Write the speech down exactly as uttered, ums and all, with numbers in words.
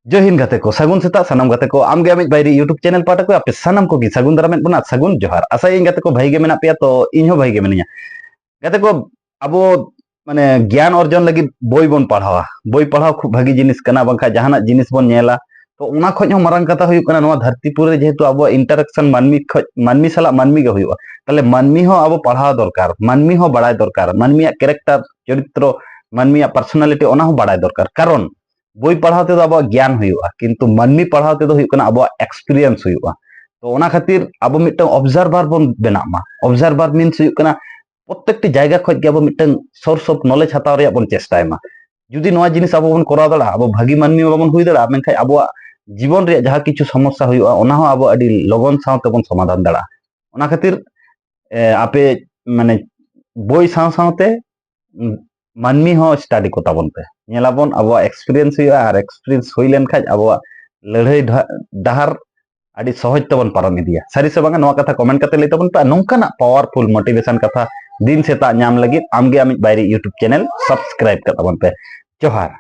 ᱡᱚᱭ ᱦᱤᱱᱫ ᱜᱟᱛᱮ ᱠᱚ, ᱥᱟᱹᱜᱩᱱ ᱥᱮᱛᱟᱜ ᱥᱟᱱᱟᱢ ᱜᱟᱛᱮ ᱠᱚ᱾ ᱟᱢᱜᱮ ᱟᱢᱤᱡ ᱵᱟᱭᱨᱤ YouTube ᱪᱮᱱᱮᱞ ᱯᱟᱦᱴᱟ ᱠᱚ ᱟᱯᱮ ᱥᱟᱱᱟᱢ ᱠᱚᱜᱮ ᱥᱟᱹᱜᱩᱱ ᱫᱟᱨᱟᱢᱮᱫ ᱵᱚᱱᱟ, ᱥᱟᱹᱜᱩᱱ ᱡᱚᱦᱟᱨ᱾ ᱟᱥᱟᱭᱟᱹᱧ ᱜᱟᱛᱮ ᱠᱚ ᱵᱷᱟᱹᱜᱤ ᱜᱮ ᱢᱮᱱᱟᱜ ᱯᱮᱭᱟ, ᱛᱚ ᱤᱧ ᱦᱚᱸ ᱵᱷᱟᱹᱜᱤ ᱜᱮ ᱢᱤᱱᱟᱹᱧᱟ᱾ ᱜᱟᱛᱮ ᱠᱚ, ᱟᱵᱚ ᱢᱟᱱᱮ ᱜᱮᱭᱟᱱ ᱚᱨᱡᱚᱱ ᱞᱟᱹᱜᱤᱫ ᱵᱳᱭ ᱵᱚᱱ ᱯᱟᱲᱦᱟᱣᱟ᱾ ᱵᱳᱭ ᱯᱟᱲᱦᱟᱣ ᱠᱷᱩᱵ ᱵᱷᱟᱹᱜᱤ ᱡᱤᱱᱤᱥ ᱠᱟᱱᱟ, ᱵᱟᱝᱠᱷᱟᱱ ᱡᱟᱦᱟᱱᱟᱜ ᱡᱤᱱᱤᱥ ᱵᱚᱱ ᱧᱮᱞᱟ, ᱛᱚ ᱚᱱᱟ ᱠᱷᱚᱱ ᱦᱚᱸ ᱢᱟᱨᱟᱝ ᱠᱟᱛᱷᱟ ᱦᱩᱭᱩᱜ ᱠᱟᱱᱟ, ᱱᱚᱣᱟ ᱫᱷᱟᱹᱨᱛᱤ ᱯᱩᱨᱤ ᱨᱮ ᱡᱮᱦᱮᱛᱩ ᱟᱵᱚᱣᱟᱜ interaction ᱢᱟᱹᱱᱢᱤ ᱠᱷᱚᱡ, ᱢᱟᱹᱱᱢᱤ ᱥᱟᱞᱟᱜ ᱢᱟᱹᱱᱢᱤ ᱜᱮ ᱦᱩᱭᱩᱜᱼᱟ᱾ ᱛᱟᱦᱞᱮ ᱢᱟᱹᱱᱢᱤ ᱦᱚᱸ ᱟᱵᱚ ᱯᱟᱲᱦᱟᱣ ᱫᱚᱨᱠᱟᱨ, ᱢᱟᱹᱱᱢᱤ ᱦᱚᱸ ᱵᱟᱲᱟᱭ ᱫᱚᱨᱠᱟᱨ, ᱢᱟᱹᱱᱢᱤᱭᱟᱜ character, ᱪᱚᱨᱤᱛᱨᱚ, ᱢᱟᱹᱱᱢᱤᱭᱟᱜ personality, ᱚᱱᱟ ᱦᱚᱸ ᱵᱟᱲᱟᱭ ᱫᱚᱨᱠᱟᱨ᱾ ᱠᱟᱨᱚᱱ ᱵᱳᱭ ᱯᱟᱲᱦᱟᱣ ᱛᱮᱫᱚ ᱟᱵᱚᱣᱟᱜ ᱜᱮᱭᱟᱱ ᱦᱩᱭᱩᱜᱼᱟ, ᱠᱤᱱᱛᱩ ᱢᱟᱹᱱᱢᱤ ᱯᱟᱲᱦᱟᱣ ᱛᱮᱫᱚ ᱦᱩᱭᱩᱜ ᱠᱟᱱᱟ ᱟᱵᱚᱣᱟᱜ experience ᱦᱩᱭᱩᱜᱼᱟ᱾ ᱛᱚ ᱚᱱᱟ ᱠᱷᱟᱹᱛᱤᱨ ᱟᱵᱚ ᱢᱤᱫᱴᱟᱝ observer ᱵᱚᱱ ᱵᱮᱱᱟᱜ ᱢᱟ᱾ Observer means ᱦᱩᱭᱩᱜ ᱠᱟᱱᱟ ᱯᱨᱚᱛᱮᱠᱴᱤ ᱡᱟᱭᱜᱟ ᱠᱷᱚᱡ ᱜᱮ ᱟᱵᱚ ᱢᱤᱫᱴᱟᱝ source of knowledge ᱦᱟᱛᱟᱣ ᱨᱮᱭᱟᱜ ᱵᱚᱱ ᱪᱮᱥᱴᱟᱭ ᱢᱟ᱾ ᱡᱩᱫᱤ ᱱᱚᱣᱟ ᱡᱤᱱᱤᱥ ᱟᱵᱚ ᱵᱚᱱ ᱠᱚᱨᱟᱣ ᱫᱟᱲᱮᱭᱟᱜᱼᱟ, ᱟᱵᱚ ᱵᱷᱟᱹᱜᱤ ᱢᱟᱹᱱᱢᱤ ᱢᱟ ᱵᱟᱵᱚᱱ ᱦᱩᱭ ᱫᱟᱲᱮᱭᱟᱜᱼᱟ, ᱢᱮᱱᱠᱷᱟᱱ ᱟᱵᱚᱣᱟᱜ ᱡᱤᱵᱚᱱ ᱨᱮᱭᱟᱜ ᱡᱟᱦᱟᱸ ᱠᱤᱪᱷᱩ ᱥᱚᱢᱚᱥᱥᱟ ᱦᱩᱭᱩᱜᱼᱟ, ᱚᱱᱟ ᱦᱚᱸ ᱟᱵᱚ ᱟᱹᱰᱤ ᱞᱚᱜᱚᱱ ᱥᱟᱶ ᱛᱮᱵᱚᱱ ᱥᱚᱢᱟᱫᱷᱟᱱ ᱫᱟᱲᱮᱭᱟᱜᱼᱟ᱾ ᱚᱱᱟ ᱠᱷᱟᱹᱛᱤᱨ ᱮ, ᱟᱯᱮ ᱢᱟᱱᱮ ᱵᱳᱭ ᱥᱟᱶ ᱥᱟᱶᱛᱮ ᱩᱢ, ᱢᱟᱹᱱᱢᱤ ᱦᱚᱸ study ᱠᱚ ᱛᱟᱵᱚᱱ ᱯᱮ᱾ ᱧᱮᱞᱟᱵᱚᱱ ᱟᱵᱚᱣᱟᱜ experience ᱦᱩᱭᱩᱜᱼᱟ, ᱟᱨ experience ᱦᱩᱭ ᱞᱮᱱᱠᱷᱟᱡ ᱟᱵᱚᱣᱟᱜ ᱞᱟᱹᱲᱦᱟᱹᱭ ᱰᱷᱟ-, ᱰᱟᱦᱟᱨ ᱟᱹᱰᱤ ᱥᱚᱦᱚᱡ ᱛᱮᱵᱚᱱ ᱯᱟᱨᱚᱢ ᱤᱫᱤᱭᱟ᱾ ᱥᱟᱹᱨᱤ ᱥᱮ ᱵᱟᱝᱟ, ᱱᱚᱣᱟ ᱠᱟᱛᱷᱟ comment ᱠᱟᱛᱮ ᱞᱟᱹᱭ ᱛᱟᱵᱚᱱ ᱯᱮ᱾ ᱟᱨ ᱱᱚᱝᱠᱟᱱᱟᱜ powerful motivation ᱠᱟᱛᱷᱟ ᱫᱤᱱ ᱥᱮᱛᱟᱜ ᱧᱟᱢ ᱞᱟᱹᱜᱤᱫ ᱟᱢᱜᱮ ᱟᱢᱤᱡ ᱵᱟᱭᱨᱤ YouTube ᱪᱮᱱᱮᱞ subscribe ᱠᱟᱜ ᱛᱟᱵᱚᱱ ᱯᱮ᱾ ᱡᱚᱦᱟᱨ᱾